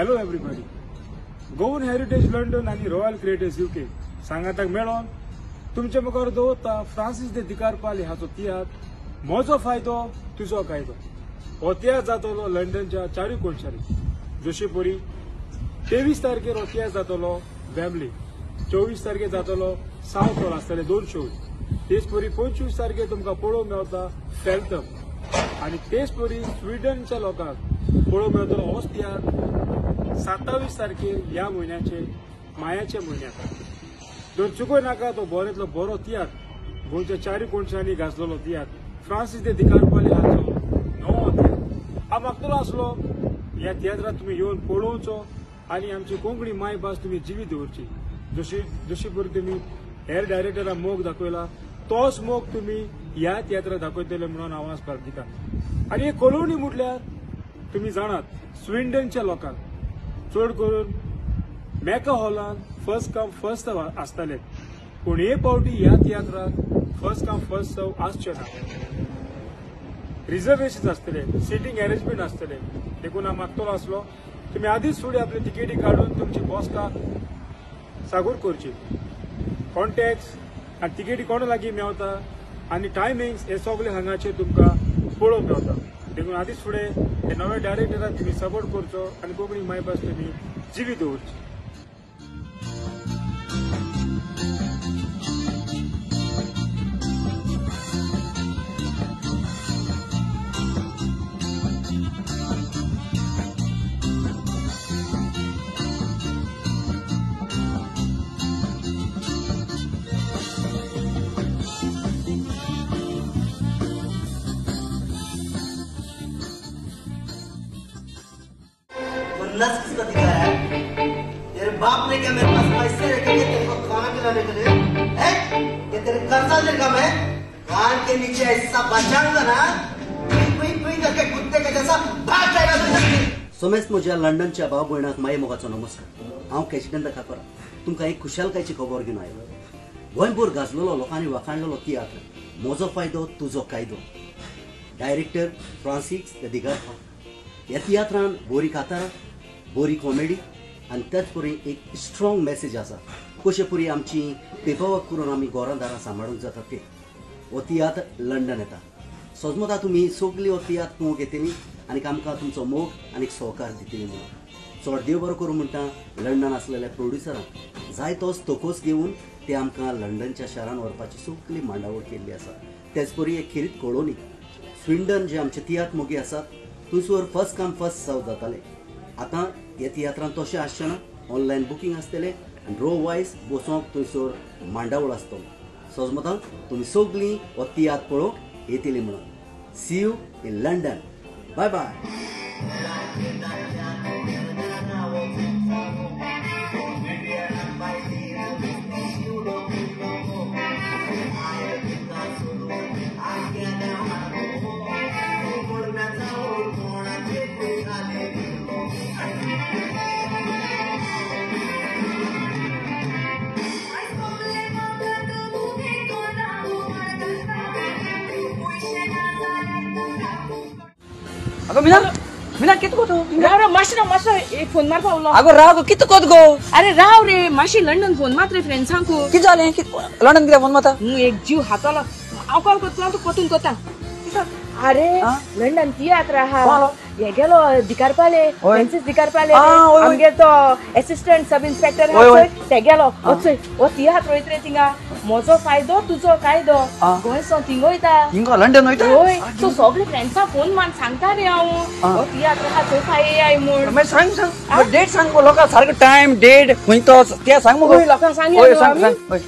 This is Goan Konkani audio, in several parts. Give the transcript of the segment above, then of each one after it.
Hello everybody, Goan heritage London आनी रॉयल क्रिएटर्स यूके सांगाताक मेळोन तुमचे मुखार दवरता फ्रांसीस दे दिकारपाली हाचो तियात्र म्हजो फायदो तुजो कायदो. हो तियात्र जातलो लंडनच्या चारूय कोनशांनी. जशे परी 23 तारखेर हो तियात्र जातलो वेम्बली, 24 तारखेर जातलो सावथ हॉल आसतले 2 शोज. तेच परी 25 तारखेर तुमकां पळोवंक मेळटा फेल्थम आनी तेच परी स्विडनच्या लोकांक पळोवंक मेळटलो होच तियात्र 27 तारखेर ह्या म्हयन्याचे मायाच्या म्हयन्याक. जर चुकोय नाका तो बऱ्यांतलो बरो तियात्र, गोंयच्या चारूय कोनशांनी गाजलेलो तियात्र फ्रांसीस दे दिकारपाली हाचो नवो तियात्र. हांव मागतलो आसलो ह्या तियात्राक तुमी येवन पळोवचो आनी आमची कोंकणी मायभास तुमी जिवी दवरची. जशी जशी परी तुमी हेर डायरेक्टराक मोग दाखयला तोच मोग तुमी ह्या तियात्राक दाखयतले म्हणून हांव आस दिता. आनी ही कॉलोनी म्हटल्यार तुमी जाणात स्विंडनच्या लोकांक चड करून मेका हॉलान फर्स्ट कम फर्स्ट सर्व आसताले, पूण हे फावटी ह्या तियात्राक फर्स्ट कम फर्स्ट सर्व आसचे ना. रिजर्वेशन आसतले, सिटींग अरेंजमेंट आसतले. देखून हांव मागतलो आसलो तुमी आदींच फुडें आपली तिकेटी काडून तुमची बसका सागूर करची. कॉन्टॅक्ट्स आनी तिकेटी कोणा लागीं मेवता आनी टायमिंग्स हे सगळे हांगाचेर तुमकां पळोवंक मेवता. देखून आदींच फुडें हे नवे डायरेक्टराक तुमी सपोर्ट करचो आनी कोंकणी मायभास तुमी जिवी दवरची. किसका दिखाया है? तेरे बाप ने क्या मेरे पास पैसे रखे थे तेरे को खाना खिलाने के लिए? है? ये तेरे कर्जा देगा मैं कान के नीचे ऐसा बचाऊंगा ना, पुई पुई करके कुत्ते के जैसा भाग जाएगा तू इधर से. सोमेस म्हज्या लंडनच्या भाव भयणाक माये मोगाचो नमस्कार. हांव कॅशिकंद काकोरा तुमकां एक खुशालकायची खबर घेवन आयलो. गोंयभर गाजलेलो लोकांनी वाखाणलेलो तियात्र म्हजो फायदो तुजो कायदो, डायरेक्टर फ्रांसीस दे दिगारपा. ह्या तियात्रान बरी कातारां, बरी कॉमेडी आनी त्याच परी एक स्ट्रॉंग मॅसेज आसा कशे परी आमची पेपरवर्क करून आमी घरां दारां सांबाळूंक जाता ते. हो तियात्र लंडन येता. सजमता तुमी सगळी हो तियात्र पळोवंक येतली आनी आमकां तुमचो मोग आनी सहकार दितली म्हणून चड देव बरो करूं म्हणटा. लंडन आसलेल्या प्रोड्युसरांक जाय तोच तोकोस घेवन ते आमकां लंडनच्या शारान व्हरपाची सगळी मांडावळ केल्ली आसा. तेच परी एक खेरीत कॉलोनी स्विंडन जे आमचे तियात्र मोगी आसात थंयसर फर्स्ट कम फर्स्ट सर्व जाताले. आतां ह्या तियात्रान तशें आसचें ना, ऑनलायन बुकींग आसतलें आनी रो वायज बसोंक थंयसर मांडावळ आसतलो. सजमतां तुमी सगळीं हो तियात्र पळोवंक येतली म्हणून. See you in London. Bye bye. अगो मीना, मीना कित कोतो? राव राव माशी राव माशी एक फोन मार पावलो. अगो राव गो कित कोत गो? अरे राव रे माशी लंडन फोन मात रे फ्रेंड्सांकू. कित जालें? कित लंडन कित्याक फोन मारता? एक जीव हातालो हांव कॉल करतलो तूं परतून कोता. अरे लंडन तियात्र आहा, हे गेलो दिकारपाले, फ्रांसीस दिकारपाले आमगेर तो एसिस्टंट सब इन्स्पेक्टर आहा चोय ते गेलो. वचय हो तियात्र वयत रे थिंगा, म्हजो फायदो तुजो कायदो. गोंयसो थिंग वयता, थिंगा लंडन वयता. हय सो सगळे फ्रेंड्सां फोन मान सांगता रे हांव हो तियात्र आहा थंय फाय म्हूण. मागीर सांग सांग डेट सांग लोकांक सारको टायम डेट खंय तो ते सांग मगो. लोकांक सांग. सांग सांग.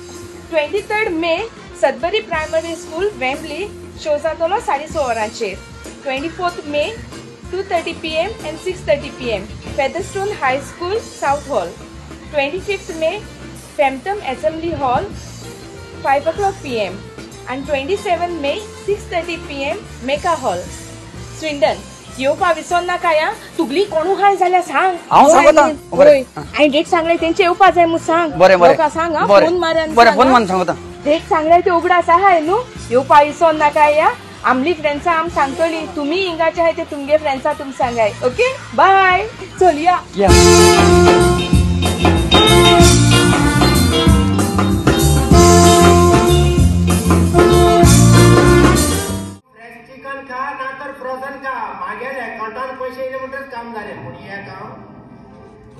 23 May Sudbury primary school Wembley show जातलो 6:30 वरांचेर. 24 May 2:30 PM and 6:30 PM Featherstone high school Southall. 25 May Feltham assembly hall 5 o'clock PM and 27 May 6:30 PM Mecca hall Swindon. येवपा विसर नाका या तुगली कोणू हाय जाल्यार सांग. हांव सांगता. हय हांवें डेट सांगले तेंचे येवपा जाय म्हूण सांग. बरें बरें सांग. फोन मार. बरें फोन मारून सांगता. डेट सांगले ते उगडास आहाय न्हू. येवपा विसर नाका या. आमली फ्रेंड्सा आम सांगतली, तुमी हिंगाचे आहाय ते तुमगे फ्रेंड्सा तुम सांगाय. ओके बाय, चलया.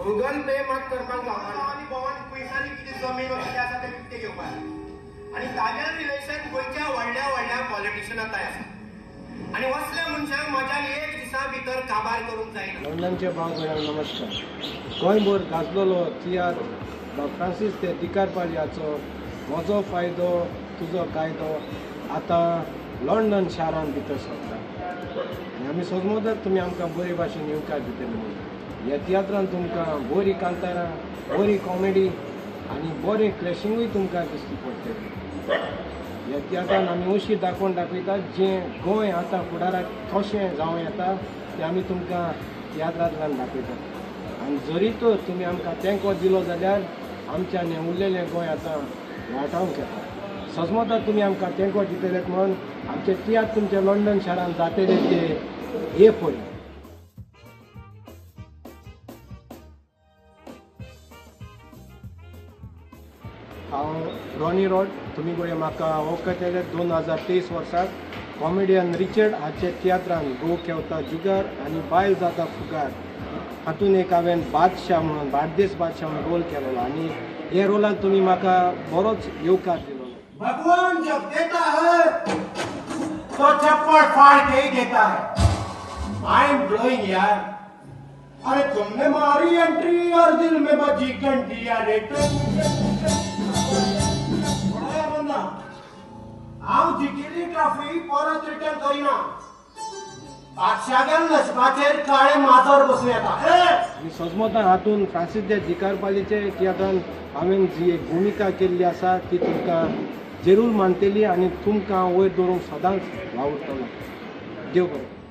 गुगल पे मात करपाक गावना आनी भोवन पयसांनी कितें जमीन कितें आसा तें विकतें घेवपाक आनी तागेलें रिलेशन गोंयच्या व्हडल्या व्हडल्या पॉलिटिशना थंय आसा आनी असल्या मनशांक म्हज्यान एक दिसा भितर काबार करूंक जायना. लंडनचे भाव भयणांक नमस्कार. गोंयभर गाजलेलो तियात्र डॉ फ्रांसीस दे दिकारपाल हाचो म्हजो फायदो तुजो कायदो आतां लंडन शारांत भितर सरता आनी आमी सोजमतात तुमी आमकां बरे भाशेन येवकार दितले म्हणून. ह्या तियात्रान तुमकां बरी कांतारां, बरी कॉमेडी आनी बरें क्लॅशिंगूय तुमकां दिश्टी पडटलें. ह्या तियात्रान आमी अशी दाखोवन दाखयतात जें गोंय आतां फुडाराक कशें जावं येता तें आमी तुमकां तियात्रांतल्यान दाखयतात. आनी जरी तर तुमी आमकां तेंको दिलो जाल्यार आमच्यान हें उरलेलें गोंय आतां वाटावंक येता. सजमतात तुमी आमकां तेंको दितले म्हणून आमचे तियात्र तुमच्या लंडन शारांत जातले ते हे पळय. हांव रॉनी रॉड, तुमी गोंय म्हाका वळखतले 2023 वर्साक कॉमेडियन रिचर्ड हाचे तियात्रान गो खेवता जुगार आनी बायल जाता फुगार हातून एक हांवें बादशाह म्हणून बार्देस बादशाह म्हणून रोल केलेलो आनी हे रोलान तुमी म्हाका बरोच येवकार दिलो. भगवान जब देता है तो चप्पल फाड़ के ही देता है. माइंड ब्लोइंग यार. अरे तुमने मारी एंट्री और दिल में बजी घंटी. अरे हांव जिखिल्ली ट्रॉफी परत रिटर्न करिना. बादशागेल नशिबाचेर काळे माजर बसूं येता. आनी सजमतान हातून फ्रांसीस दे दिकारपालीचे तियात्रान हांवें जी एक भुमिका केल्ली आसा ती तुमकां जरूर मानतली आनी तुमकां वयर दवरूंक सदांच वावुरतलो. देव बरें.